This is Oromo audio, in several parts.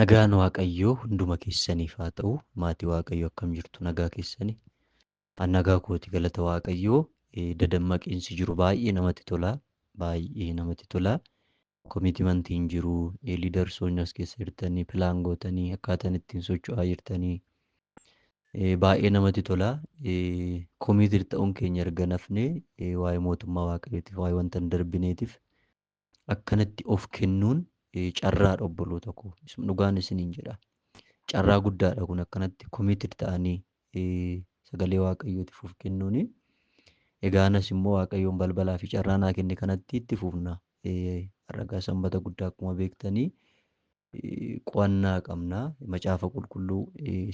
Nagaan Waaqayyoo hunduma keessaniif haa ta'u. Maatii Waaqayyoo akkam jirtu nagaa keessanii? An nagaa kooti galata Waaqayyoo. Dadammaqiinsi jiru baay'ee namatti tola. Baay'ee namatti tola. Commitmentiin jiru, leadersoonni as keessa jirtanii, plan gootanii, akkaataan ittiin socho'aa jirtanii baay'ee namatti tola. Committed ta'uun keenya erga nafnee waa'ee mootummaa Waaqayyootiif, waa'ee wanta hin darbineetiif akkanatti of kennuun carraadha obboloota koo. Dhugaan isiniin jedha. Carraa guddaadha kun akkanatti committed ta'anii sagalee Waaqayyootiif of kennuuni. Egaa anas immoo Waaqayyoon balbalaa fi carraa naa kenne kanatti itti fufna. Har'a sanbata guddaa akkuma beektanii qo'annaa qabna. Macaafa qulqulluu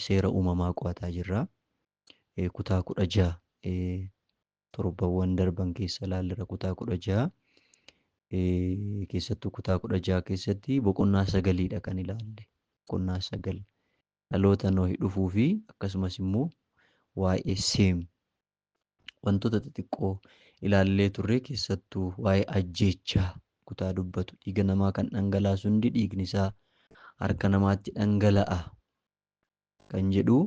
seera uumamaa qo'ataa jirra. Kutaa 16 torbawwan darban keessa ilaallera kutaa 16. Keessattuu kutaa 16 keessatti boqonnaa 9dha kan ilaalle. Boqonnaa 9 dhaloota Nohi dhufuu fi akkasumas immoo waa'ee Seem wantoota xixiqqoo ilaallee turre keessattuu waa'ee ajjeechaa kutaa dubbatu dhiiga namaa kan dhangalaasu hundi dhiigni isaa harka namaatti dhangala'a kan jedhu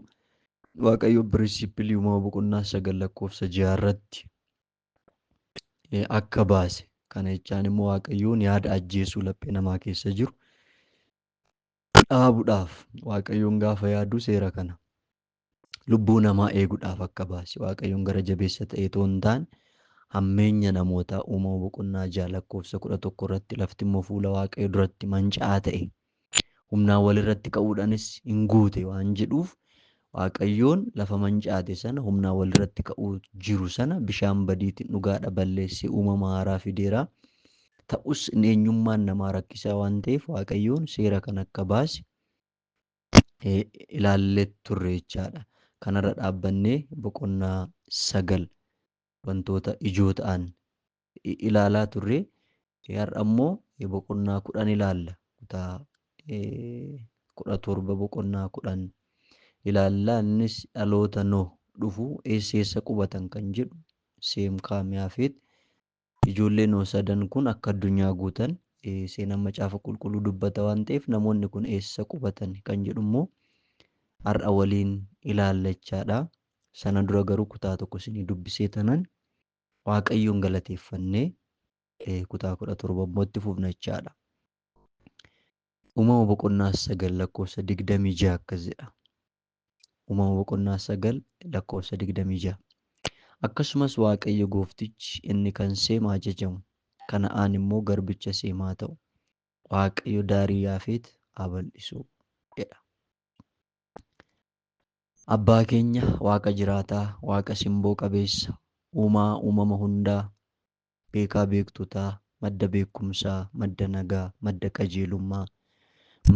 Waaqayyo pirinsipilii uumama boqonnaa 9 lakkoofsa 6 irratti akka baase. Kana jechaan immoo Waaqayyoon yaada ajjeesuu laphee namaa keessa jiru dhaabuudhaaf Waaqayyoon gaafa yaadu seera kana lubbuu namaa eeguudhaaf akka baase. Waaqayyoon gara jabeessa ta'ee otoo hin taane hammeenya namootaa uumama boqonnaa 6 lakkoofsa 11 irratti lafti immoo fuula Waaqayyo duratti manca'aa ta'e humnaan walirratti ka'uudhaanis hin guute waan jedhuuf Waaqayyoon lafa mancaate sana humnaan walirratti ka'uu jiru sana bishaan badiitiin dhugaadha balleessee uumama haaraa fideera. Ta'us eenyummaan namaa rakkisaa waan ta'eef Waaqayyoon seera kan akka baase ilaallee turre jechaadha. Kanarra dhaabbannee boqonnaa 9 wantoota ijoo ta'an ilaalaa turre. Har'a immoo boqonnaa 10 ilaalla. Kutaa 17 boqonnaa 10 ilaalla. Innis dhaloota Noh dhufu eessa eessa qubatan kan jedhu Seem Kaam Yaafet. Ijoollee Noh sadan kun akka addunyaa guutan seenaan macaafa qulqulluu dubbata waan ta'eef namoonni kun eessa qubatan kan jedhu immoo har'a waliin ilaalla jechaadha. Sana dura garuu kutaa tokko isinii dubbisee tanan Waaqayyoon galateeffannee kutaa 17 immoo itti fufna jechaadha. Uumama boqonnaa 9 lakkoofsa 26 akkas jedha. Uumama boqonnaa 9 lakkoofsa 26. Akkasumas Waaqayyo gooftichi inni kan Seem haa jajamu, Kana'aan immoo garbicha Seem haa ta'u. Waaqayyo daarii Yaafet haa bal'isu jedha. Abbaa keenya Waaqa jiraataa, Waaqa simboo qabeessa, uumaa uumama hundaa, beekaa beektotaa, madda beekumsaa, madda nagaa, madda qajeelummaa,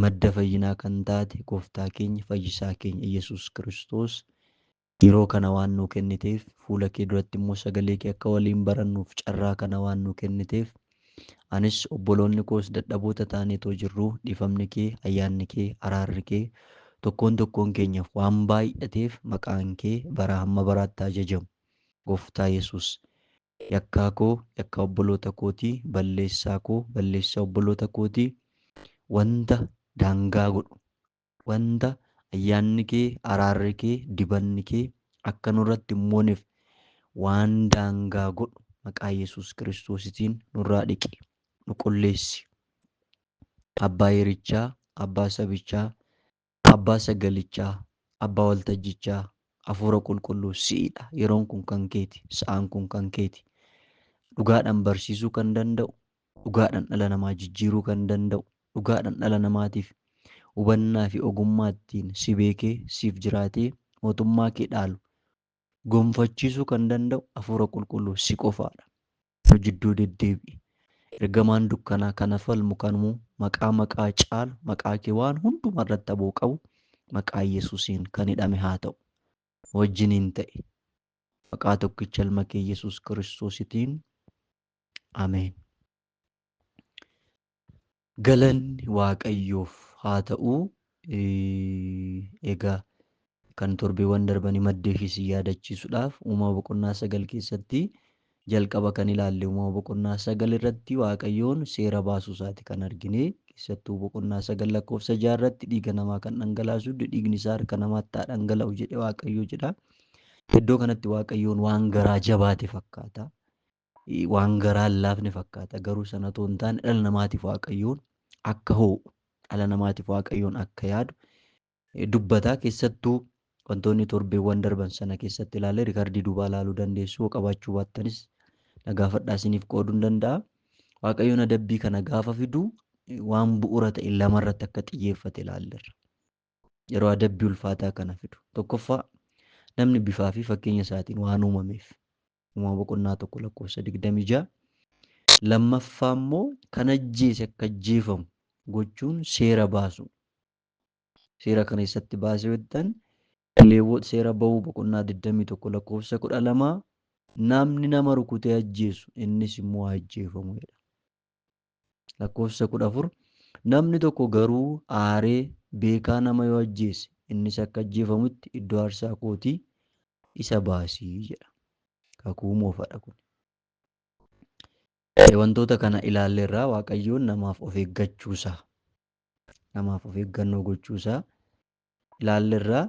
madda fayyinaa kan taate gooftaa keenya fayyisaa keenya Iyyasuus Kiristoos yeroo kana waan nuu kenniteef fuula kee duratti immoo sagalee kee akka waliin barannuuf carraa kana waan nuu kenniteef anis obboloonni koos dadhaboota taaneetoo jirru dhiifamni kee ayyaanni kee araarri kee tokkoon tokkoon keenyaaf waan baay'ateef maqaan kee baraa hamma baraatti haa jajamu. Gooftaa Yesuus yakkaa koo yakka obboloota kootii balleessaa koo balleessaa obboloota kootii wanta daangaa godhu wanta ayyaanni kee araarri kee dibanni kee akka nurratti hin mooneef waan daangaa godhu maqaa Yesuus Kiristoositiin nurraa dhiqi nu qulleessi. Abbaa yerichaa, abbaa sabichaa, abbaa sagalichaa, abbaa waltajjichaa, hafuura qulqulluu si'idha. Yeroon kun kan keeti, sa'aan kun kan keeti. Dhugaadhaan barsiisuu kan danda'u, dhugaadhaan dhala namaa jijjiiruu kan danda'u, dhugaadhaan dhala namaatiif hubannaa fi ogummaa ittiin si beekee siif jiraatee mootummaa kee dhaalu gonfachiisuu kan danda'u hafuura qulqulluu si qofaadha. Nu jidduu deddeebi'i. Ergamaan dukkanaa kana falmu kanuu maqaa maqaa caalu maqaa kee waan hundumaa irratti aboo qabu maqaa Yesuusiin kan hidhame haa ta'u. Wajjiniin ta'e. Maqaa tokkicha ilma kee Yesuus Kiristoositiin. Ameen. Galanni Waaqayyoof haa ta'u. Egaa kan torbeewwan darbanii maddee ishee si yaadachiisuudhaaf uumama boqonnaa 9 keessatti jalqaba kan ilaalle uumama boqonnaa 9 irratti Waaqayyoon seera baasuu isaati kan argine. Keessattuu boqonnaa 9 lakkoofsa 6 irratti dhiiga namaa kan dhangalaasu dhiigni isaa harka namaatti haa dhangala'u jedhe Waaqayyo jedha. Iddoo kanatti Waaqayyoon waan garaa jabaate fakkaata. Waan garaa hin laafne fakkaata. Garuu sana otoo hin taane dhala namaatiif Waaqayyoon akka hoo'u, dhala namaatiif Waaqayyoon akka yaadu dubbata. Keessattuu wantoonni torbeewwan darban sana keessatti ilaalle rikardii duubaa ilaaluu dandeessu. Yoo qabaachuu baattanis na gaafadhaa isiniif qooduu hin danda'a. Waaqayyoon adabbii kana gaafa fidu waan bu'uura ta'e lama irratti akka xiyyeeffate ilaalleerra. Yeroo adabbii ulfaataa kana fidu. Tokkoffaa, namni bifaa fi fakkeenya isaatiin waan uumameef. Uumama boqonnaa 1 lakkoofsa 26. Lammaffaa immoo kan ajjeese akka ajjeefamu gochuun seera baasu. Seera kana eessatti baase jettan, Leewwota seera ba'uu boqonnaa 21 lakkoofsa 12, namni nama rukutee ajjeesu innis immoo haa ajjeefamu jedha. Lakkoofsa 14, namni tokko garuu aaree beekaa nama yoo ajjeese innis akka ajjeefamutti iddoo aarsaa kootii isa baasii jedha. Kakuu moofadha kun. Wantoota kana ilaalleerraa Waaqayyoon namaaf of eeggachuusaa, namaaf of eeggannoo gochuusaa ilaalleerraa.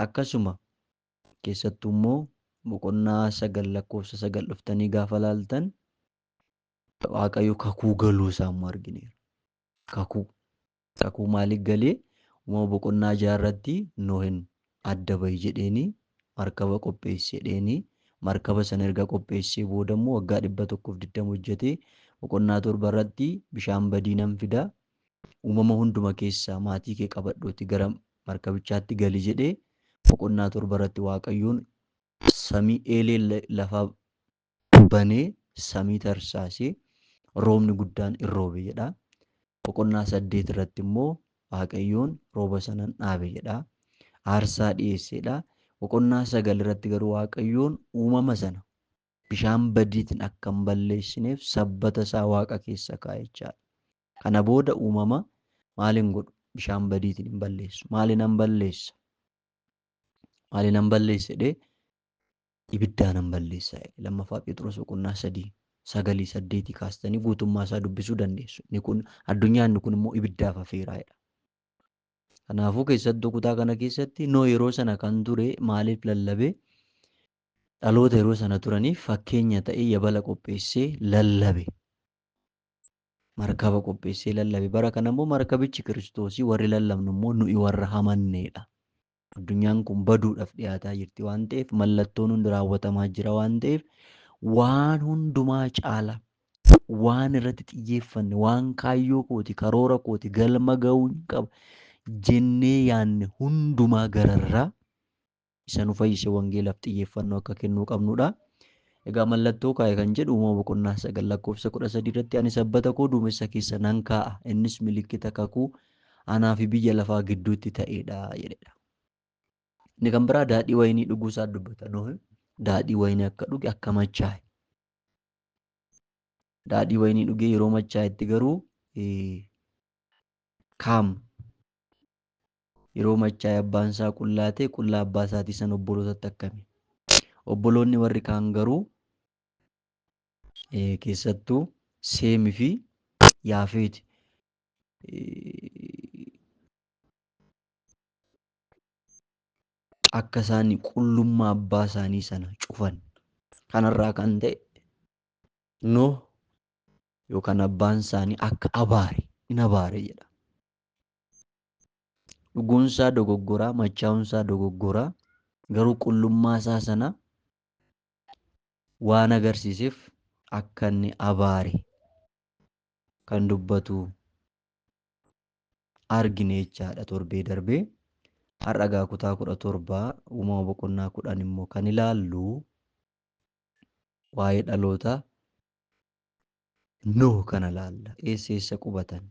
Akkasuma keessattuu immoo boqonnaa 9 lakkoofsa 9 dhuftanii gaafa laaltan Waaqayyo kakuu galuu isaa immoo argineera. Kakuu. Kakuu maaliif galee? Uumama boqonnaa 6 irratti Nohin adda bahi jedheeni markaba qopheessi jedheeni, markaba sana erga qopheessee booda immoo waggaa 120 hojjetee boqonnaa 7 irratti bishaan badii nan fida, uumama hunduma keessaa maatii kee qabadhuuti gara markabichaatti gali jedhee, boqonnaa 7 irratti Waaqayyoon samii eelee lafaa banee samii tarsaasee roobni guddaan in roobe jedha. Boqonnaa 8 irratti immoo Waaqayyoon rooba sanan dhaabe jedha. Aarsaa dhiyeesseedha. Boqonnaa 9 irratti garuu Waaqayyoon uumama sana bishaan badiitiin akka hin balleessineef sabbata isaa Waaqa keessa kaa'e jechaadha. Kana booda uumama maal hin godhu? Bishaan badiitiin hin balleessu. Maaliinan balleessa? Maaliinan balleessa jedhee, ibiddaanan balleessa jedhe. Lammaffaa Phexros boqonnaa 3 sagalii saddeetii kaastanii guutummaa isaa dubbisuu dandeessu. Inni kun addunyaan inni kun immoo ibiddaaf hafeeraa jedha. Kanaafuu keessattuu kutaa kana keessatti Nohi yeroo sana kan ture maaliif lallabe? Dhaloota yeroo sana turaniif fakkeenya ta'ee yabala qopheessee lallabe. Markaba qopheessee lallabe. Bara kana immoo markabichi Kiristoosii, warri lallabnu immoo nu'i warra amanneedha. Addunyaan kun baduudhaaf dhiyaataa jirti waan ta'eef, mallattoon hundi raawwatamaa jira waan ta'eef, waan hundumaa caala waan irratti xiyyeeffanne, waan kaayyoo kooti, karoora kooti, galma ga'uu qaba jennee yaanne hundumaa gararraa isa nu fayyise wangeelaaf xiyyeeffannoo akka kennuu qabnudha. Egaa mallattoo kaa'e kan jedhu uumama boqonnaa 9 lakkoofsa 13 irratti, ani sabbata koo duumessa keessa nan kaa'a, innis milikkita kakuu anaa fi biyya lafaa gidduutti ta'edha jedhedha. Inni kan biraa daadhii wayinii dhuguu isaa dubbata. Nohi daadhii wayinii akka dhuge, akka machaa'e. Daadhii wayinii dhugee yeroo machaa'etti garuu Kaam yeroo machaa'e abbaan isaa qullaa ta'e, qullaa abbaa isaatii sana obbolootatti akkame. Obboloonni warri kaan garuu, keessattuu Seemii fi Yaafeeti, akka isaan qullummaa abbaa isaanii sana cufan. Kanarraa kan ta'e Noh yookaan abbaan isaanii akka abaare, in abaare jedha. Dhuguunsaa dogoggoraa, machaa'uunsaa dogoggoraa, garuu qullummaa isaa sana waan agarsiiseef akka inni abaare kan dubbatu argine jechaadha torbee darbee. Har'a egaa kutaa 17 uumama boqonnaa 10 immoo kan ilaallu waa'ee dhaloota Noh kana laalla. Eessa eessa qubatan?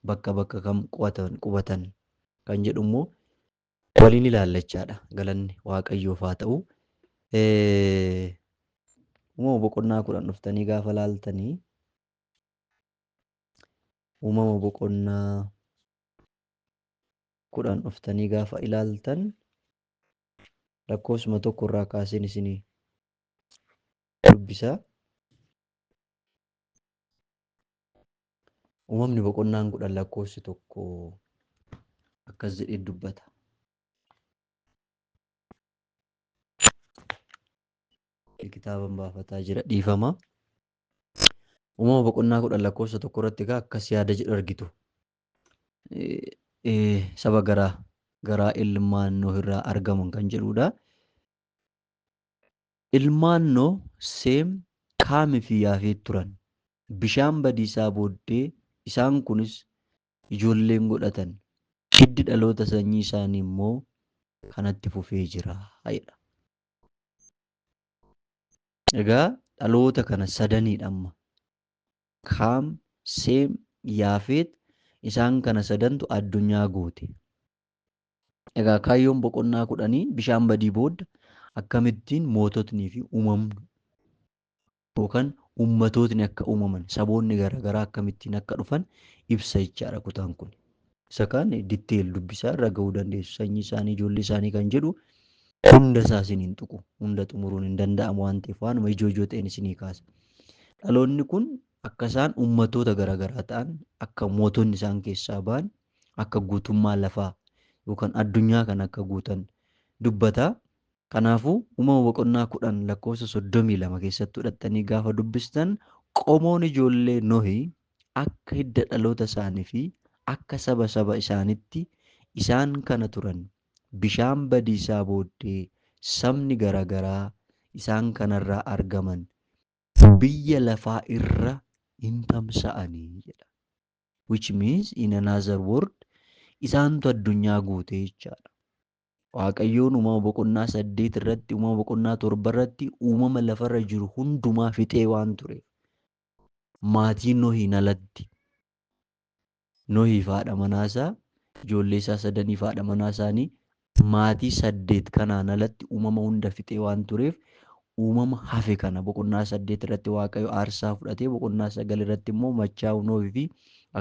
Bakka bakka kam qubatan kan jedhu immoo waliin ilaalla jechaadha. Galanni Waaqayyoof haa ta'u. Uumama boqonnaa 10 dhuftanii gaafa laaltanii, uumama boqonnaa 10 dhuftanii gaafa ilaaltan, lakkoofsuma tokko irraa kaaseen isinii dubbisa. Uumamni boqonnaan 10 lakkoofsi 1 akkas jedhee dubbata. Kitaaban baafataa jira, dhiifama. Uumama boqonnaa 10 lakkoofsa 1 irratti egaa akkas yaada jedhu argitu. Saba garaa garaa ilmaan Nooh irraa argaman kan jedhudha. Ilmaan Nooh Seem, Kaam fi Yaafeet turan. Bishaan badiisaa booddee isaan kunis ijoolleen godhatan. Hiddi dhaloota sanyii isaanii immoo kanatti fufee jira jedha. Egaa dhaloota kana sadaniidha amma. Kaam, Seem, Yaafeet isaan kana sadantu addunyaa guute. Egaa kaayyoon boqonnaa kudhanii bishaan badii booda akkamittiin moototnii fi uumamni yookaan ummatootni akka uumaman, saboonni garaagaraa akkamittiin akka dhufan ibsa jechaadha kutaan kun. Isa kaan ditteel dubbisaa irra ga'uu dandeessu. Sanyii isaanii, ijoollee isaanii kan jedhu hunda isaa isiniin tuqu. Hunda xumuruun hin danda'amu waan ta'eef waanuma ijoo ijoo ta'een isinii kaasa. Dhaloonni kun akka isaan ummatoota garaagaraa ta'an, akka mootonni isaan keessaa ba'an, akka guutummaa lafaa yookaan addunyaa kana akka guutan dubbata. Kanaafuu Uumama boqonnaa 10 lakkoofsa 32 keessatti fudhattanii gaafa dubbistan qomoon ijoollee Nohi akka hidda dhaloota isaanii fi akka saba saba isaanitti isaan kana turan. Bishaan badiisaa booddee sabni garaagaraa isaan kanarraa argaman biyya lafaa irra in tamsa'anii jedha. Which means, in another word, isaantu addunyaa guute jechaadha. Waaqayyoon Uumama boqonnaa 8 irratti, Uumama boqonnaa 7 irratti uumama lafarra jiru hundumaa fixee waan tureef maatii Nohiin alatti, Nohiif haadha manaa isaa, ijoollee isaa sadaniif haadha manaa isaanii, maatii 8 kanaan alatti uumama hunda fixee waan tureef, uumama hafe kana boqonnaa 8 irratti Waaqayyo aarsaa fudhatee, boqonnaa 9 irratti immoo machaa'uu Nohii fi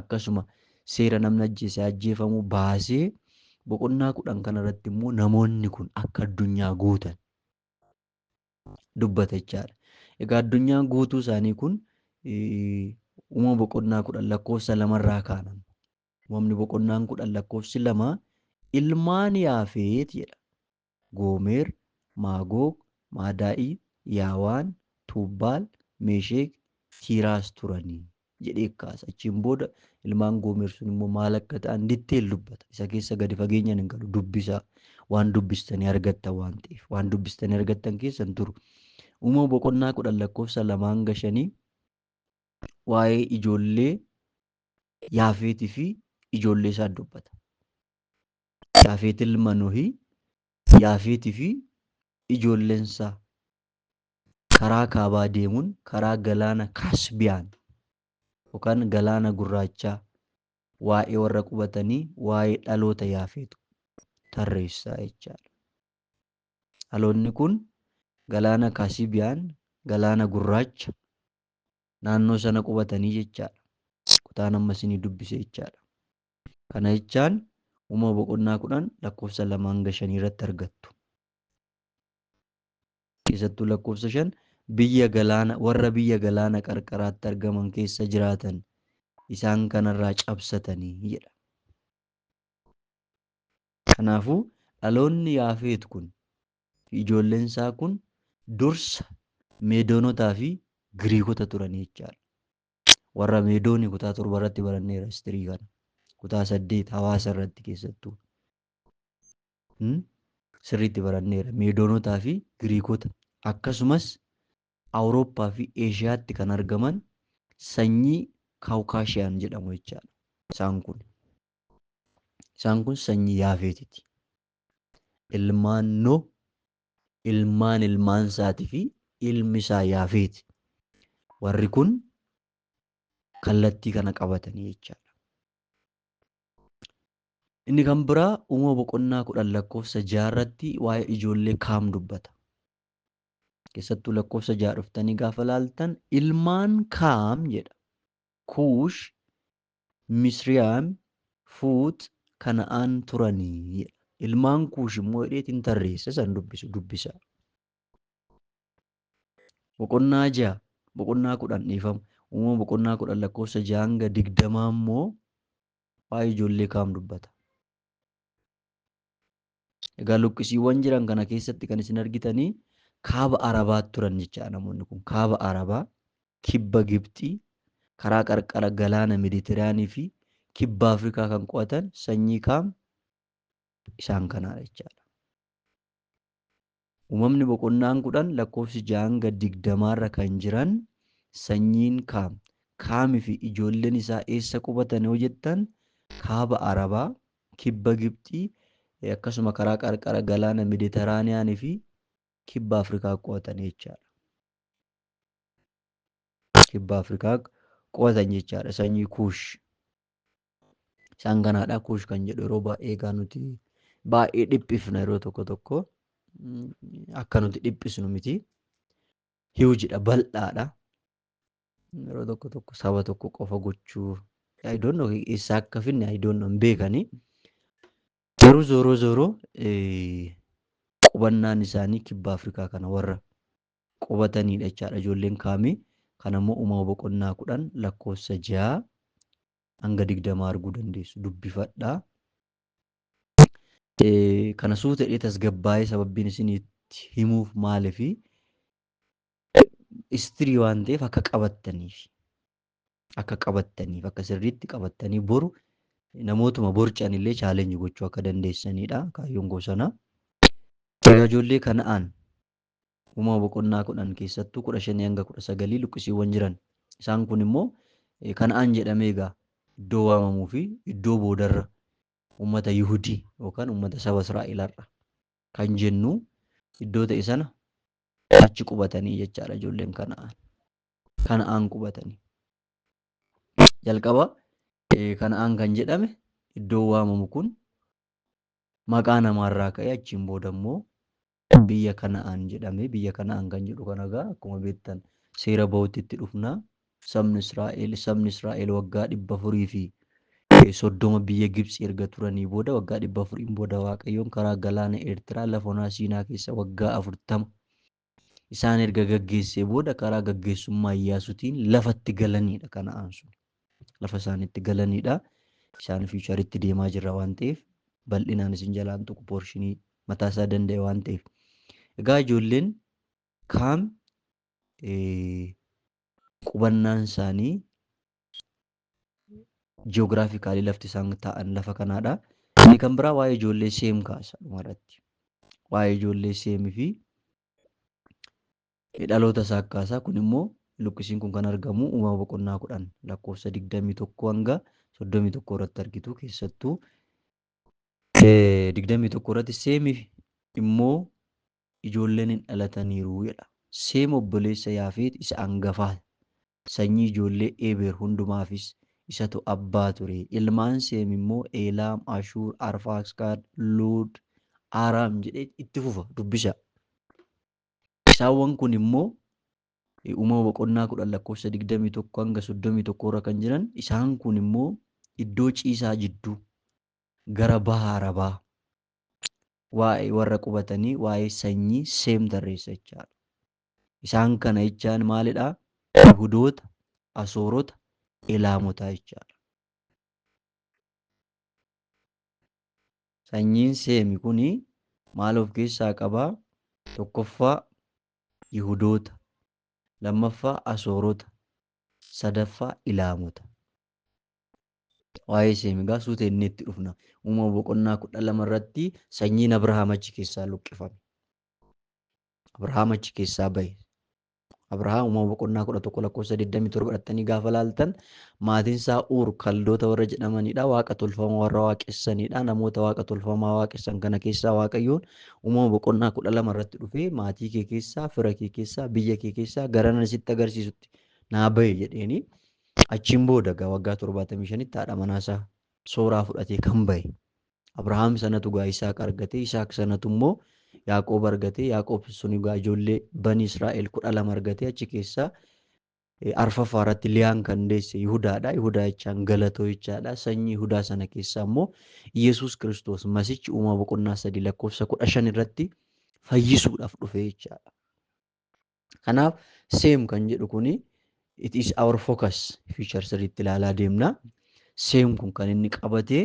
akkasuma seera namni ajjeese ajjeefamu baasee, boqonnaa 10 kana irratti immoo namoonni kun akka addunyaa guutan dubbata jechaadha. Egaa addunyaan guutuu isaanii kun Uumama boqonnaa 10 lakkoofsa lamarraa kaana. Uumamni boqonnaan 10 lakkoofsi 2 ilmaan Yaafeet jedha. Goomer, Maagoog, Maadaa'i, Yaawaan, Tuubbaal, Meesheek, Tiiraas turanii jedhee kaasa. Achiin booda ilmaan Goomer sun immoo maal akka ta'an ditteel dubbata. Isa keessa gadi fageenyaan hin galu, dubbisaa. Waan dubbistanii argattan waan ta'eef. Waan dubbistanii argattan keessa hin turu. Uumama boqonnaa 10 lakkoofsa 2 hanga 5 waa'ee ijoollee Yaafeetii fi ijoollee isaa dubbata. Yaafeet ilma Nohii, Yaafeetii fi ijoolleen isaa karaa kaabaa deemuun karaa galaana Kaasbiyaan yookaan galaana gurraachaa waa'ee warra qubatanii, waa'ee dhaloota Yaafeet tarreessaa jechaadha. Dhaloonni kun galaana Kaasibiyaan, galaana gurraacha naannoo sana qubatanii jechaadha. Kutaan amma isinii dubbise jechaadha. Kana jechaan Uumama boqonnaa 10 lakkoofsa 2 hanga 5 irratti argattu. Keessattuu lakkoofsa 5, biyya galaana warra biyya galaana qarqaraatti argaman keessa jiraatan isaan kanarraa cabsatanii jedha. Kanaafuu dhaloonni Yaafeet kun fi ijoolleen isaa kun dursa Meedoonotaa fi Giriikota turanii jechaadha. Warra Meedoonii kutaa 7 irratti baranneera istirii kana. Kutaa 8 hawaasa irratti keessattuu. Sirriitti baranneera. Meedoonotaa fi Giriikota akkasumas Awurooppaa fi Eeshiyaatti kan argaman sanyii Kaawukaashiyaan jedhamu jechaadha. Isaan kun. Isaan kun sanyii Yaafeetiti. Ilmaan Noh, ilmaan ilmaan isaatii fi ilmi isaa Yaafeeti. Warri kun kallattii kana qabatanii jechaadha. Inni kan biraa Uumama boqonnaa 10 lakkoofsa 6 irratti waa'ee ijoollee Kaam dubbata. Keessattuu lakkoofsa 6 dhuftanii gaafa laaltan ilmaan Kaam jedha. Kuush, Misriyaam, Fuut, Kana'aan turanii jedha. Ilmaan Kuush immoo jedheetiin tarreessa, san dubbisu dubbisaa. Boqonnaa 6, boqonnaa 10, dhiifama. Uumama boqonnaa 10 lakkoofsa 6 hanga 20 immoo waa'ee ijoollee Kaam dubbata. Egaa luqqisiiwwan jiran kana keessatti kan isin argitanii kaaba Arabaa turan jechaadha namoonni kun. Kaaba Arabaa, kibba Gibxii, karaa qarqara galaana Meditiraanii fi kibba Afrikaa kan qo'atan sanyii Kaam isaan kanaadha jechaadha. Uumamni boqonnaan 10 lakkoofsi 6 hanga 20 irra kan jiran sanyiin Kaam. Kaamii fi ijoolleen isaa eessa qubatan yoo jettan kaaba Arabaa, kibba Gibxii, akkasuma karaa qarqara galaana Meditiraaniyaanii fi kibba Afrikaa qo'atan jechaadha. Kibba Afrikaa qo'atan jechaadha sanyii Kuush. Isaan kanaadha Kuush kan jedhu yeroo baay'ee egaa nuti baay'ee dhiphifna yeroo tokko tokko akka nuti dhiphisnu miti. Hiwjidha, bal'aadha. Yeroo tokko tokko saba tokko qofa gochuu I don't know eessaa akka finne, I don't know, hin beekani. Garuu zooroo zooroo qubannaan isaanii kibba Afrikaa kana warra qubatanidha jechaadha ijoolleen Kaamii. Kana immoo Uumama boqonnaa 10 lakkoofsa 6 hanga 20 arguu dandeessu, dubbifadhaa. Kana suuta jedhee tasgabbaa'ee sababbiin isinitti himuuf maaliifi istirii waan ta'eef akka qabattaniif akka sirriitti qabattanii boru namootuma borcan illee chaalenji gochuu akka dandeessanidha kaayyoon koo sana. Egaa ijoollee Kana'aan Uumama boqonnaa 10 keessattuu 15 hanga 19 luqqisiiwwan jiran. Isaan kun immoo Kana'aan jedhamee egaa iddoo waamamuu fi iddoo boodarra uummata Yihudii yookaan uummata saba Israa'el har'a kan jennu iddoo ta'e sana achi qubatanii jechaadha ijoolleen Kana'aan. Kana'aan qubatanii. Jalqaba Kana'aan kan jedhame iddoo waamamu kun maqaa namaarraa ka'ee achiin booda immoo biyya Kana'aan jedhame. Biyya Kana'aan kan jedhu kana egaa akkuma beektan seera bahutti itti dhufna. Sabni Israa'el waggaa 430 biyya Gibxi erga turanii booda, waggaa 400n booda, Waaqayyoon karaa galaana Eertiraa lafa onaa Siinaa keessa waggaa 40 isaan erga gaggeessee booda karaa gaggeessummaa Iyyaasuutiin lafatti galanidha Kana'aan sun. Lafa isaanitti galanidha. Isaan futureitti deemaa jirra waan ta'eef bal'inaan isin jalaan tuqu, portionii mataa isaa danda'e waan ta'eef. Egaa ijoolleen Kaam qubannaan isaanii geographically lafti isaan taa'an lafa kanaadha. Inni kan biraa waa'ee ijoollee Seem kaasa dhumarratti. Waa'ee ijoollee Seemii fi dhaloota isaa kaasa. Kun immoo luqqisiin kun kan argamu Uumama boqonnaa 10 lakkoofsa 21 hanga 31 irratti argitu. Keessattuu 21 irratti Seemiif immoo ijoolleen hin dhalataniiru jedha. Seem obboleessa Yaafeet isa hangafaa, sanyii ijoollee Ebeer hundumaafis isatu abbaa ture. Ilmaan Seem immoo Eelaam, Ashuur, Arfaaksaad, Luud, Aaraam jedhee itti fufa, dubbisa. Isaawwan kun immoo Uumama boqonnaa 10 lakkoofsa 21 hanga 31 irra kan jiran, isaan kun immoo iddoo ciisaa jidduu gara baha Arabaa waa'ee warra qubatanii waa'ee sanyii Seem tarreessa jechaadha. Isaan kana jechaan maalidha? Yihudoota, Asoorota, Elaamota jechaadha. Sanyiin Seemi kuni maal of keessaa qabaa? Tokkoffaa Yihudoota, lammaffaa Asoorota, sadaffaa Ilaamota. Waa'ee Seemi egaa suuta inni itti dhufna. Uumama boqonnaa 12 irratti sanyiin Abrahaam achi keessaa luqqifame. Abrahaam achi keessaa bahe. Abrahaam Uumama boqonnaa 11 lakkoofsa 27 godhattanii gaafa laaltan maatiin isaa Uur Kaldoota warra jedhamanidha. Waaqa tolfamaa warra waaqessanidha. Namoota waaqa tolfamaa waaqessan kana keessaa Waaqayyoon Uumama boqonnaa 12 irratti dhufee maatii kee keessaa, fira kee keessaa, biyya kee keessaa gara sitti agarsiisutti naa bahe jedheeni. Achiin booda gaa waggaa 75tti haadha manaa isaa Sooraa fudhatee kan bahe. Abrahaam sanatu gaa Isaaq argate, Isaaq sanatu immoo Yaaqoob argate, Yaaqoob sun gaa ijoollee banii Israa'el 12 argate. Achi keessaa arfaffaa irratti Liyaan kan deesse Yihudaadha. Yihudaa jechaan galatoo jechaadha. Sanyii Yihudaa sana keessaa immoo Yesuus Kiristoos Masichi Uumama boqonnaa 3 lakkoofsa 15 irratti fayyisuudhaaf dhufe jechaadha. Kanaaf Seem kan jedhu kuni It is our focus future sirriitti ilaalaa deemna. Seem kun kan inni qabatee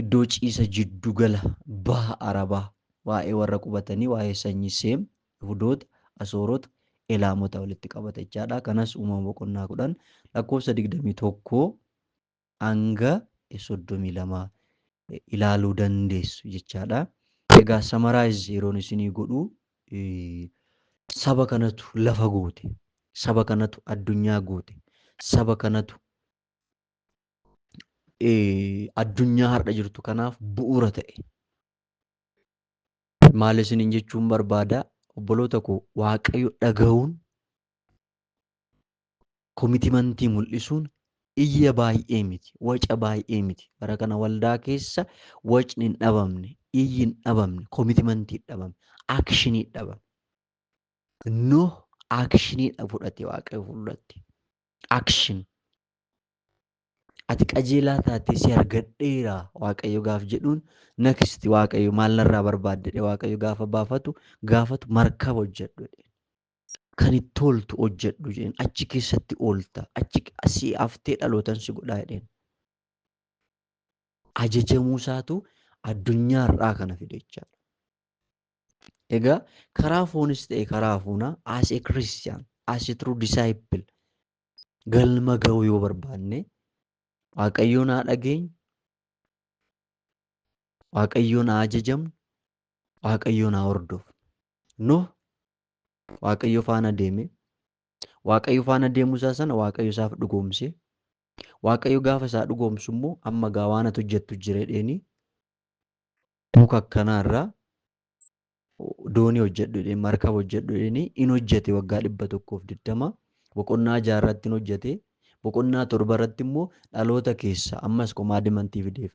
iddoo ciisa jiddugala baha Arabaa waa'ee warra qubatanii waa'ee sanyii Seem, Yihudoota, Asoorota, Elaamota walitti qabata jechaadha. Kanas uumama boqonnaa 10 lakkoofsa 21 hanga 32 ilaaluu dandeessu jechaadha. Egaa summarize yeroon isinii godhu saba kanatu lafa goote, saba kanatu addunyaa goote, saba kanatu addunyaa har'a jirtu kanaaf bu'uura ta'e. Maal isiniin jechuun barbaada? Obboloota koo, Waaqayyo dhaga'uun, commitmentii mul'isuun iyya baay'ee miti, waca baay'ee miti. Bara kana waldaa keessa wacni hin dhabamne, iyyi hin dhabamne, commitmentii hin dhabamne, actionii hin dhabamne. Noh actionii fudhate Waaqayyo fuulduratti. Action. Ati qajeelaa taatee si argadheera Waaqayyo gaaf jedhuun, next Waaqayyo maal narraa barbaadde jedhee Waaqayyo gaafa gaafatu markaba hojjedhu jedheen. Kan itti ooltu hojjedhu jedheen, achi keessatti oolta, achi asii haftee dhalootan si godhaa jedheen. Ajajamuu isaatu addunyaa har'aa kana fide jechaadha. Egaa karaa foonis ta'e karaa hafuuraa, as a Christian, as a true disciple, galma ga'uu yoo barbaanne Waaqayyoon haa dhageenyu, Waaqayyoon haa ajajamnu, Waaqayyoon haa hordofnu. Noh Waaqayyo faana deeme, Waaqayyo faana deemuu isaa sana Waaqayyo isaaf dhugoomse. Waaqayyo gaafa isaa dhugoomsu immoo amma gaa waan ati hojjettu jira jedheeni, muka akkanaa irraa doonii hojjedhu jedheen, markaba hojjedhu jedheeni in hojjete. Waggaa 120 boqonnaa 6 irratti in hojjete. Boqonnaa 7 irratti immoo dhaloota keessa ammas commandmentii fideef,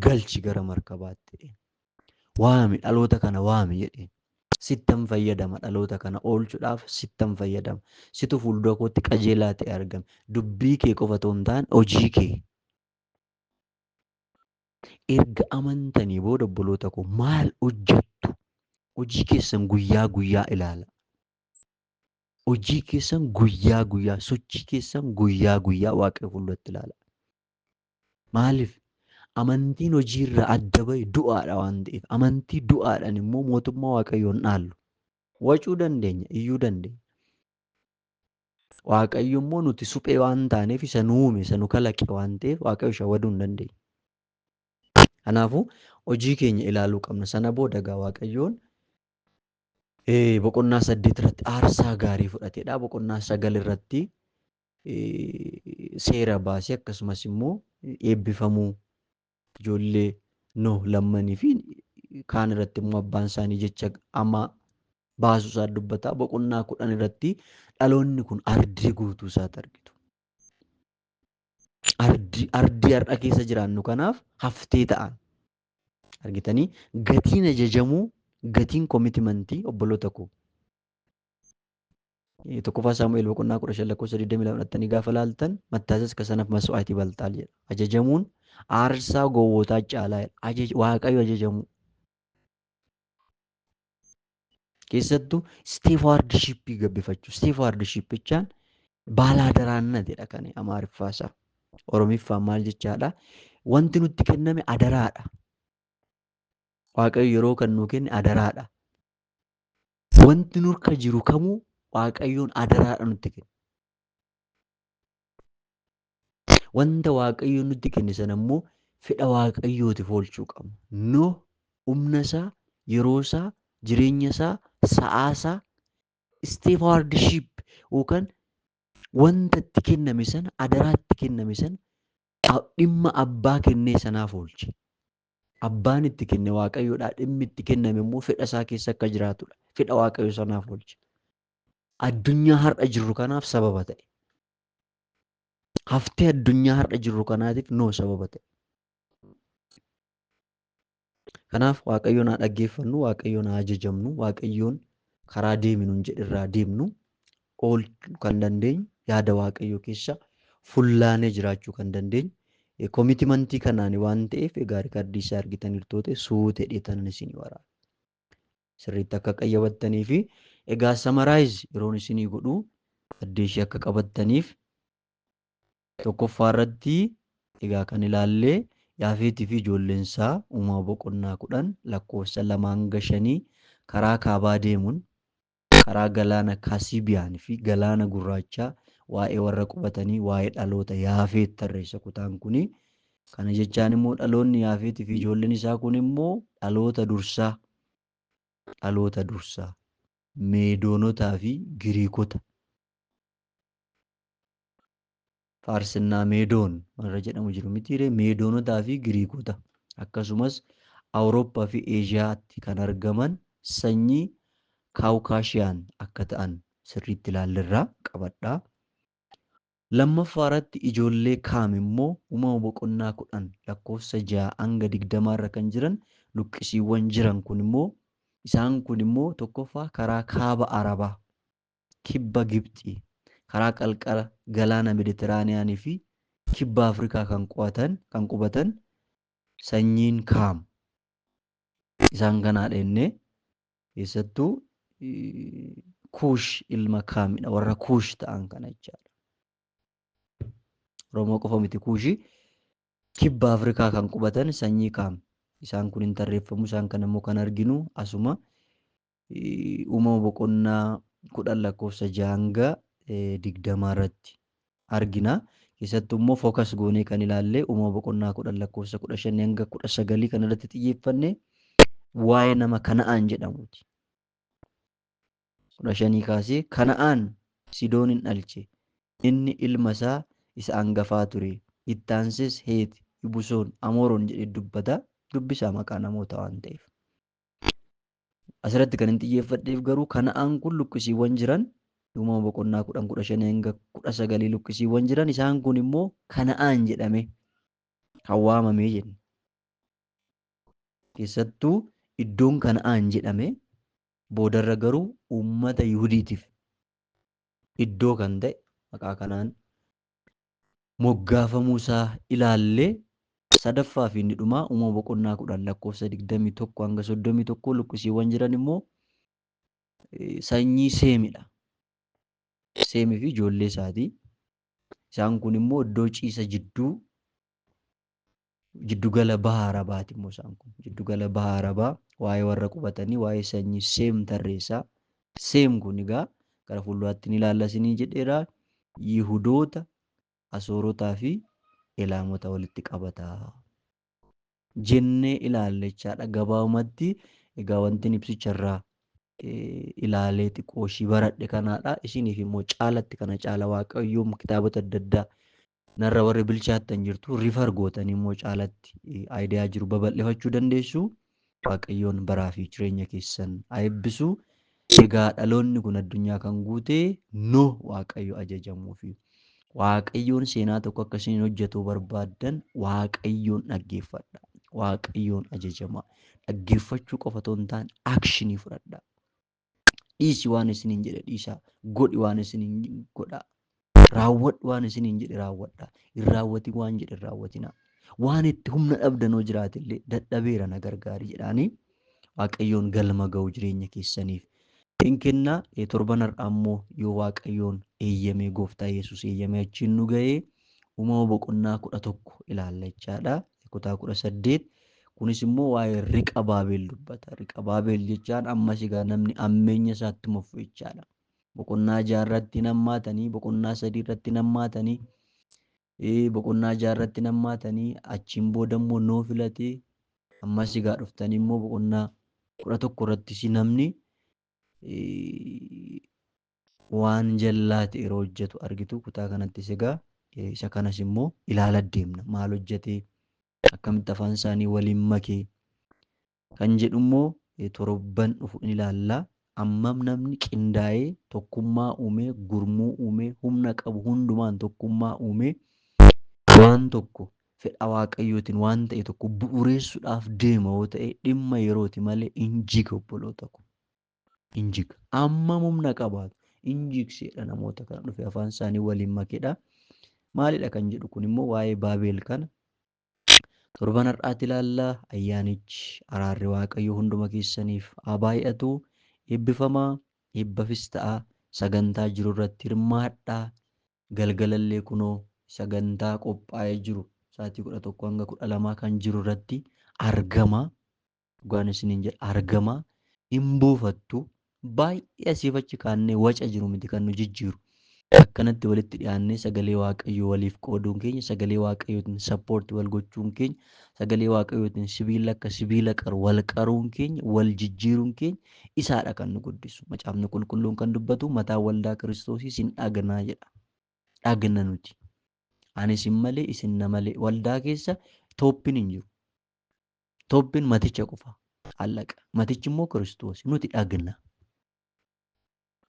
galchi gara markabaatti jedheen. Waami, dhaloota kana waami jedheen. Sittan fayyadama, dhaloota kana oolchuudhaaf sittan fayyadama. Situ fuuldura kootti qajeelaa ta'e argame. Dubbii kee qofa otoo hin taane hojii kee. Erga amantanii booda, obboloota koo, maal hojjettu? Hojii keessan guyyaa guyyaa ilaala. Hojii keessan guyyaa guyyaa, sochii keessan guyyaa guyyaa Waaqayyo fuulduratti ilaala. Maaliif? Amantiin hojiirraa adda bahe du'aadha waan ta'eef, amantii du'aadhaan immoo mootummaa Waaqayyoo hin dhaallu. Wacuu dandeenya, iyyuu dandeenya. Waaqayyo immoo nuti suphee waan taaneef, isa nu uume, isa nu kalaqe waan ta'eef, Waaqayyo shawaduu hin dandeenyu. Kanaafuu hojii keenya ilaaluu qabna. Sana booda egaa Waaqayyoon boqonnaa 8 irratti aarsaa gaarii fudhatedha. Boqonnaa 9 irratti seera baasee, akkasumas immoo eebbifamuu ijoollee Noh lammanii fi kaan irratti immoo abbaan isaanii jecha amma baasuu isaa dubbata. Boqonnaa 10 irratti dhaloonni kun ardii guutuu isaati argitu. Ardii har'a keessa jiraannu kanaaf haftee ta'an. Argitanii, gatiin ajajamuu, gatiin commitmentii, obboloota koo. 1ffaa Saamu'eel boqonnaa 15 lakkoofsa 22 dhattanii gaafa laaltan, መታዘዝ ከሰነፍ መስዋዕት ይበልጣል jedha. Ajajamuun aarsaa gowwootaa caalaa jedha. Waaqayyo ajajamuu. Keessattuu stewardshipii gabbifachuu. Stewardship jechaan ባላደራነት jedha kan Amaariffaa isaa. Oromiffaan maal jechaadha? Wanti nutti kenname adaraadha. Waaqayyo yeroo kan nuu kenne adaraadha. Wanti nurka jiru kamuu Waaqayyoon adaraadha nutti kenne. Wanta Waaqayyo nutti kenne sana immoo fedha Waaqayyootiif oolchuu qabna. Noh humna isaa, yeroo isaa, jireenya isaa, sa'aa isaa, stewardship yookaan wanta itti kenname sana, adaraa itti kenname sana dhimma abbaa kennee sanaaf oolche. Abbaan itti kenne Waaqayyoodha. Dhimmi itti kenname immoo fedha isaa keessa akka jiraatudha. Fedha Waaqayyo sanaaf oolche. Addunyaa har'a jirru kanaaf sababa ta'e. Haftee addunyaa har'a jirru kanaatiif Noh sababa ta'e. Kanaaf Waaqayyoon haa dhaggeeffannu, Waaqayyoon haa ajajamnu, Waaqayyoon karaa deeminu jedhirraa deemnu, oolchuu kan dandeenyu, yaada Waaqayyoo keessa fullaanee jiraachuu kan dandeenyu commitmentii kanaan waan ta'eef, egaa recordii isaa argitaniirtu ta'e suutee dheetanan isinii waraaba. Sirriitti akka qayyabattanii fi Egaa summarize yeroon isinii godhu addee ishee akka qabattaniif tokkoffaa irratti egaa kan ilaallee Yaafeetii fi ijoolleen isaa Uumama boqonnaa 10 lakkoofsa 2 hanga 5 karaa kaabaa deemuun karaa galaana Kaasibiyaan fi galaana Gurraachaa waa'ee warra qubatanii waa'ee dhaloota Yaafeet tarreessa kutaan kuni. Kana jechaan immoo dhaloonni Yaafeetii fi ijoolleen isaa kun immoo dhaloota dursaa dhaloota dursaa Meedoonotaa fi Giriikota. Faarsinnaa Meedoon warra jedhamu jiru mitiiree Meedoonotaa fi Giriikota akkasumas Awurooppaa fi Eeshiyaatti kan argaman sanyii Kaawukaashiyaan akka ta'an sirriitti ilaallerraa qabadhaa. Lammaffaa irratti ijoollee Kaam immoo Uumama boqonnaa 10 lakkoofsa 6 hanga 20 irra kan jiran luqqisiiwwan jiran kun immoo isaan kun immoo tokkoffaa karaa kaaba Arabaa, kibba Gibxii, karaa qalqala galaana Mediteraaniyaanii fi kibba Afrikaa kan qo'atan kan qubatan sanyiin Kaam isaan kanaadha jennee keessattuu Kuush ilma Kaamidha warra Kuush ta'an kana jechaadha. Oromoo qofa miti Kuushi kibba Afrikaa kan qubatan sanyii Kaam isaan kun hin tarreeffamu isaan kana immoo kan arginu asuma Uumama boqonnaa 10 lakkoofsa 6 hanga 20 irratti argina. Keessattuu immoo focus goonee kan ilaalle Uumama boqonnaa 10 lakkoofsa 15 hanga 19 kan irratti xiyyeeffanne waa'ee nama Kana'aan jedhamuuti. 15 kaasee Kana'aan Sidoonin dhalche. Inni ilma isaa isa angafaa ture. Itti aansees Heet, Yibusoon, Amooroon jedhee dubbata. Dubbisaa maqaa namoota waan ta'eef. Asirratti kan hin xiyyeeffadheef garuu Kana'aan kun luqqisiiwwan jiran Uumama boqonnaa 10 15 hanga 19 luqqisiiwwan jiran isaan kun immoo Kana'aan jedhame kan waamame jenna. Keessattuu iddoon Kana'aan jedhame boodarra garuu uummata Yihudiitiif iddoo kan ta'e maqaa kanaan moggaafamuu isaa ilaallee sadaffaa fi inni dhumaa Uumama boqonnaa 10 lakkoofsa 21 hanga 31 luqqisiiwwan jiran immoo sanyii Seemidha. Seemii fi ijoollee isaati. Isaan kun immoo iddoo ciisa jidduu jiddugala baha Arabaati immoo isaan kun jiddugala baha Arabaa waa'ee warra qubatanii waa'ee sanyii Seem tarreessaa. Seem kun egaa gara fuulduraatti ni ilaalla isinii jedheera. Yihudoota, Asoorotaa fi Elaamota walitti qabata. Jennee ilaalla jechaadha. Gabaabumatti egaa wantin ibsicha irraa ilaalee xiqqoo ishii baradhe kanaadha. Isiniif immoo caalatti kana caala Waaqayyoon kitaabota adda addaa narra warri bilchaattan jirtu rifar gootanii immoo caalatti idea jiru babal'ifachuu dandeessu. Waaqayyoon baraa fi jireenya keessan haa eebbisu. Egaa dhaloonni kun addunyaa kan guute Noh Waaqayyo ajajamuufi. Waaqayyoon seenaa tokko akka isiniin hojjetu barbaaddan Waaqayyoon dhaggeeffadha. Waaqayyoon ajajamaa. Dhaggeeffachuu qofa otoo hin taane akshinii fudhadha. Dhiisi waan isiniin jedhe dhiisaa. Godhi waan isiniin godhaa. Raawwadhu waan isiniin jedhe raawwadhaa. Hin raawwatin waan jedhe hin raawwatinaa. Waan itti humna dhabdan hoo jiraate illee dadhabeera na gargaari jedhaanii Waaqayyoon galma ga'u jireenya keessaniif hin kenna. Torban har'aa immoo yoo Waaqayyoon eeyyamee Gooftaa Yesuus eeyyamee achiin nu ga'ee Uumama boqonnaa 11 ilaalla jechaadha. Kutaa 18 kunis immoo waa'ee riqa Baabel dubbata. Riqa Baabel jechaan ammas egaa namni ammeenya isaatti moffu jechaadha. Boqonnaa 6 irratti hin hammaatanii, boqonnaa 3 irratti hin hammaatanii, boqonnaa 6 irratti hin hammaatanii, achiin booda immoo noo filatee ammas egaa dhuftanii immoo boqonnaa 11 irrattis namni waan jallaa ta'e yeroo hojjetu argitu. Kutaa kanattis egaa isa kanas immoo ilaala deemna. Maal hojjete? Akkamitti afaan isaanii waliin make? Kan jedhu immoo torban dhufu in ilaalla. Ammam namni qindaa'ee tokkummaa uumee, gurmuu uumee, humna qabu hundumaan tokkummaa uumee waan tokko fedha Waaqayyootiin waan ta'e tokko bu'ureessuudhaaf deema yoo ta'e dhimma yerooti malee in jiga obboloota ko. In jiga. Ammam humna qabaatu in jigseedha namoota kana dhufe afaan isaanii waliin makedha. Maalidha kan jedhu kun immoo waa'ee Baabel kana Torban har'aatti ilaalla. Ayyaanichi, araarri Waaqayyoo hunduma keessaniif haa baay'atu. Eebbifamaa. Eebbafis ta'aa. Sagantaa jiru irratti hirmaadhaa. Galgalallee kunoo sagantaa qophaa'ee jiru sa'aatii 11 hanga 12 kan jiru irratti argama. Dhugaan isiniin jedha argama. Hin buufattu. Baay'ee asiif achi kaannee waca jiru miti kan nu jijjiiru. Akkanatti walitti dhiyaannee sagalee Waaqayyoo waliif qooduun keenya, sagalee Waaqayyootiin sappoorti wal gochuun keenya, sagalee Waaqayyootiin sibiila akka sibiila qaru wal qaruun keenya, wal jijjiiruun keenya isaadha kan nu guddisu. Macaafni qulqulluun kan dubbatu mataa waldaa Kiristoosii isin dhagnaa jedha. Dhagna nuti. Ani isin malee isin na malee waldaa keessa tooppiin hin jiru. Tooppiin maticha qofa. Allaqa. Matichi immoo Kiristoos. Nuti dhagna.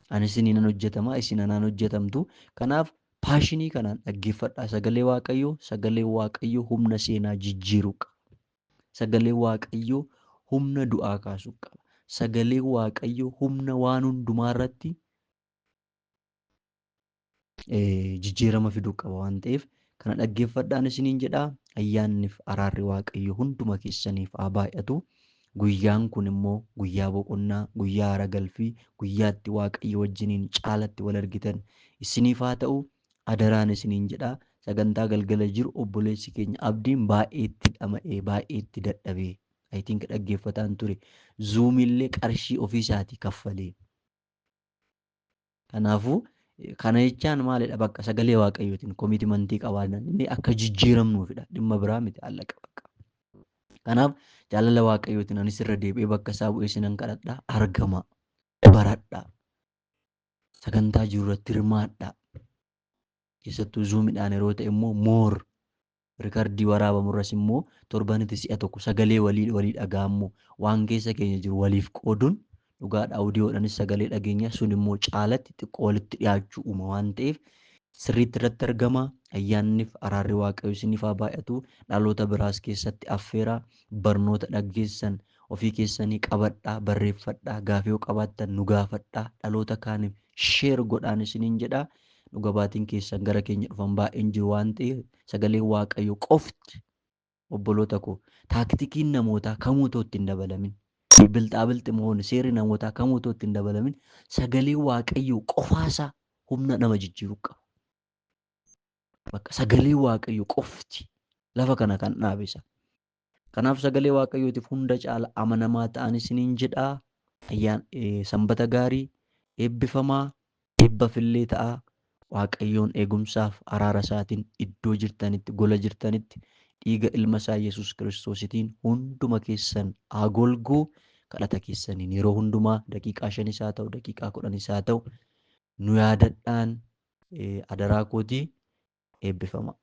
Ani isiniinan hojjetama, isin anaan hojjetamtu. Kanaaf paashinii kanaan dhaggeeffadhaa sagalee Waaqayyoo. Sagalee Waaqayyoo humna seenaa jijjiiruu qaba. Sagalee Waaqayyoo humna du'aa kaasuu qaba. Sagalee Waaqayyoo humna waan hundumaa irratti jijjiirama fiduu qaba waan ta'eef kana dhaggeeffadhaan isiniin jedha. Ayyaanniif araarri Waaqayyoo hunduma keessaniif haa baay'atu. Guyyaan kun immoo guyyaa boqonnaa, guyyaa haara galfii, guyyaa itti Waaqayyo wajjiniin caalatti wal argitan isiniif haa ta'u. Adaraan isiniin jedha. Sagantaa galgala jiru obboleessi keenya Abdiin baay'ee itti dhama'ee, baay'ee itti dadhabee. I think dhaggeeffataan ture. Zuumillee qarshii ofiisaatii kaffalee. Kanaafuu kana jechaan maalidha bakka sagalee Waaqayyootiin koomitimantii qabaannan inni akka jijjiiramnuufidha. Dhimma biraa miti allaqa bakka. Kanaaf jaalala Waaqayyootiin anis irra deebi'ee bakka isaa bu'ee isinan kadhadha. Argama. Baradha. Sagantaa jiru irratti hirmaadha. Keessattuu zuumidhaan yeroo ta'e immoo moor rikardii waraabamu irras immoo torbanitti si'a tokko sagalee walii walii dhaga'ammoo waan keessa keenya jiru waliif qooduun dhugaadha. Audiyoodhaanis sagalee dhageenya sun immoo caalatti xiqqoo walitti dhiyaachuu uuma waan ta'eef sirriitti irratti argama. Ayyaanniif araarri Waaqayyo isiniif haa baay'atu. Dhaloota biraas keessatti affeeraa barnoota dhaggeessan ofii keessanii qabadhaa, barreeffadhaa, gaafii yoo qabaattan nu gaafadhaa, dhaloota kaaniif sheer godhaan isiniin jedha. Dhuga baatiin keessan gara keenya dhufan baay'een jiru waan ta'eef sagaleen Waaqayyo qofti obboloota koo taaktikiin namootaa kamuu otoo itti hin dabalamin, bilxaabilxi mo'oon seerri namootaa kamuu otoo itti hin dabalamin sagaleen Waaqayyo qofaasaa humna nama jijjiiruu qaba. Bakka sagalee Waaqayyo qofti lafa kana kan dhaabe isa. Kanaaf sagalee Waaqayyootiif hunda caala amanamaa ta'an isiniin jedha. Ayyaan sanbata gaarii eebbifamaa eebbafillee ta'a. Waaqayyoon eegumsaaf araara isaatiin iddoo jirtanitti gola jirtanitti dhiiga ilma isaa Yesuus Kiristoositiin hunduma keessan haa golguu. Kadhata keessaniin yeroo hundumaa daqiiqaa 5 haa ta'u daqiiqaa 10 haa ta'u nu yaadadhaan adaraa kootii eebbifama.